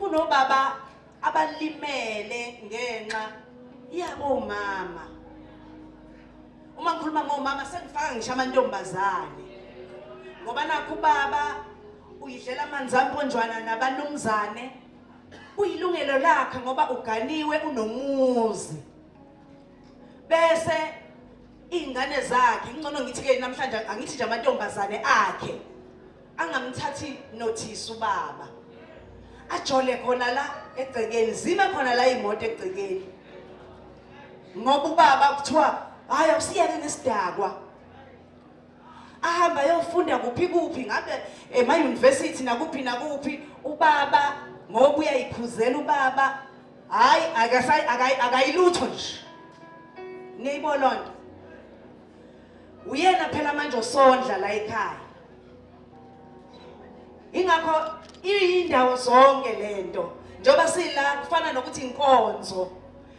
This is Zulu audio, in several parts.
Kunobaba abalimele ngenxa yabomama. Uma ngikhuluma ngomama sengifaka ngisho amantombazane. Ngoba nakho ubaba uyidlela amanzi amponjwana nabanumzane. Kuyilungelo lakhe ngoba uganiwe unomuzi. Bese iy'ngane zakhe ngcono ngithi-ke namhlanje angithi nje amantombazane akhe angamthathi nothisi ubaba ajole khona la egcekeni zime khona la imoto egcekeni ngoba ubaba kuthiwa hayi awusiyeke ngesidakwa ahamba ayofunda kuphi kuphi ngabe ema-university nakuphi nakuphi ubaba ngoba uyayikhuzela ubaba hayi akayilutho nje niyayibona loo nto uyena phela manje osondla la ekhaya ingakho iyindawo zonke lento njengoba sila kufana nokuthi inkonzo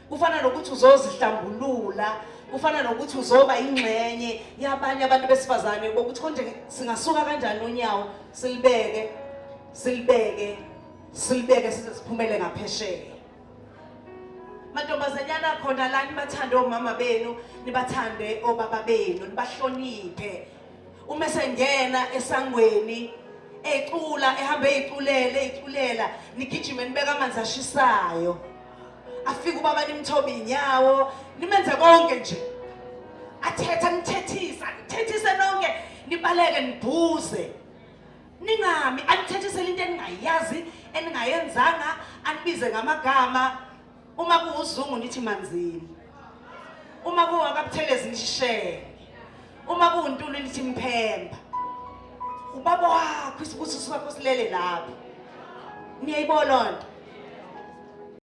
kufana nokuthi uzozihlambulula kufana nokuthi uzoba ingxenye yabanye abantu besifazane bokuthi konje singasuka kanjani unyawo silibeke silibeke silibeke size siphumele ngaphesheya mantombazanyana khona la nibathande omama benu nibathande obaba benu nibahloniphe uma esengena esangweni ecula ehamba eyiculele eyiculela nigijime nibeka amanzi ashisayo afike ubaba nimthobe inyawo nimenze konke nje athetha nithethisa nithethise nonke nibaleke nibhuze ningami anithethisele into eningayazi eningayenzanga anibize ngamagama uma kuwuzungu nithi manzini uma kuwakabuthelezi nithi shenge uma kuwuntulu nithi mphemba ubaba wakho isibusiso sakho silele lapho niyayibona loo nto.